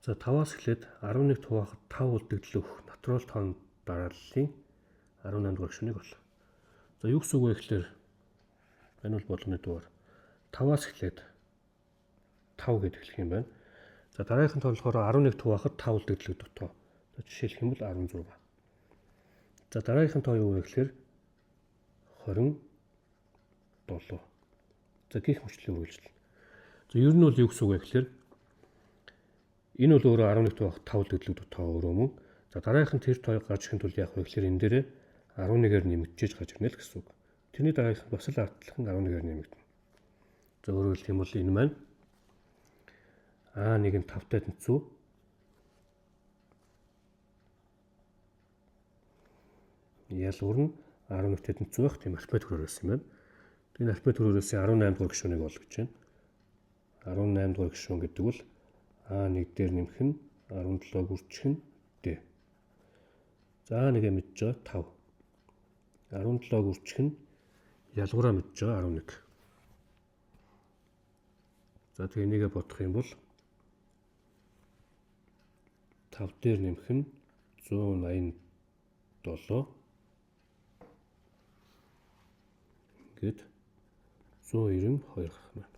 За 5-аас эхлээд 11 хуваахад 5 үлдэгдэл өгөх натурал тоон дарааллын 18 дугаар гишүүнийг олно. За юу гэсэн үг вэ гэхээр энэ бол болгоны дугаар 5-аас эхлээд 5 гэдээ эхлэх юм байна. За дараагийнх нь болохоор 11 хуваахад 5 үлдэгдэл гэдэг тоо. За жишээлх юм бол 16. За дараагийнх нь тоо юу вэ гэхээр 27. За гих мөчлөлийн үргэлжлэл. За ер нь бол юу гэсэн үг вэ гэхээр энэ бол өөрөө 11 хуваах 5 үлдэгдэл тоо өөрөө мөн. За дараагийнх нь тэр тоог гарч ирэхин тулд яах вэ гэхээр энэ дээрээ 11-ээр нэмэгдэж гарч ирнэ л гэсэн үг. Тэрний дараагийнх нь бас л ардлах нь 11-ээр нэмэгдэнэ. За өөрөөр хэлэх юм бол энэ маань А1 нь 5-тай тэнцүү. Ялгуур нь 11-тэй тэнцүү байх тийм арифметик хөрөөрөөс юм байна. Энэ арифметик хөрөөрөөс 18 дугаар гишүүнийг олох гэж байна. 18 дугаар гишүүн гэдэг бол А1 дээр нэмэх нь 17 гүрчих нь D. За А1-ээ мэдж байгаа 5. 17 гүрчих нь ялгуураа мэдж байгаа 11. За тэгээ энийгээ бодох юм бол 5 дээр нэмэх нь 187 ингээд 192 гарах байна.